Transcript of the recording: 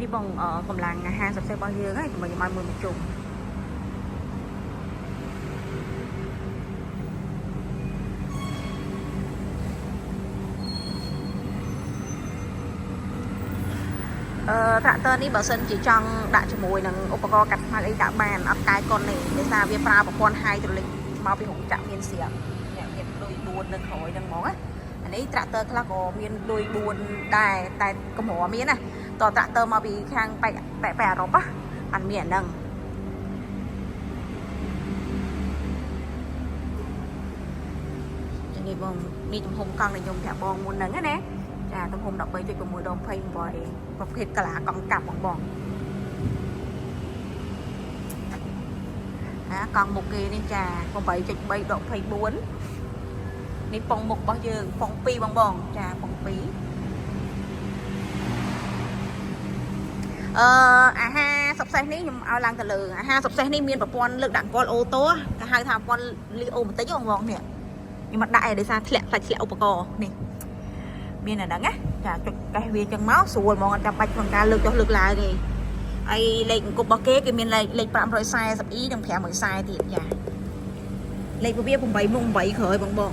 នេះបងអឺកម្លាំង50សេរបស់យើងហើយខ្ញុំឲ្យមួយមជុំអឺត្រាក់ទ័រនេះបើសិនជាចង់ដាក់ជាមួយនឹងឧបករណ៍កាត់ស្មៅអីដាក់បានអត់កាយកុនទេដោយសារវាប្រើប្រព័ន្ធ hydraulic មកពីរោងចក្រមានស្រាប់អ្នកមានលុយ4នៅក្រោយហ្នឹងហ្មងណាអានេះត្រាក់ទ័រខ្លះក៏មានលុយ4ដែរតែកម្រមានណាតត្រាក់ទ័រមកពីខាងប៉ែកប៉ែកប៉ែកអឺរ៉ុបណាអត់មានអាហ្នឹង នេះបងនេះទំហំកង់ដែលខ្ញុំប្រាប់បងមុនហ្នឹងណាចាទំហំ13.6ដង28ប្រភេទកាឡាកង់កាប់បងបងហាកង់មុខគេនេះចា8.3ដក24នេះប៉ុងមុខរបស់យើងប៉ុង2បងបងចាប៉ុង2អឺអាហារសុបសេះនេះខ្ញុំឲ្យឡើងទៅលើអាហារសុបសេះនេះមានប្រព័ន្ធលើកដាក់អង្គលអូតូគេហៅថាប្រព័ន្ធលីអូម៉ាទិកបងបងនេះ ខ្ញុំអត់ដាក់ឯដោយសារធ្លាក់ផ្លាច់ធ្លាក់ឧបករណ៍នេះមានអាហ្នឹងណាចាចុចកេះវាចឹងមកស្រួលហ្មងអត់ចាំបាច់ក្នុងការលើកចុះលើកឡើងទេហើយលេខអង្គប់របស់គេគេមានលេខលេខ 540e និង540ទៀតចាលេខវា8មុខ8ក្រោយបងបង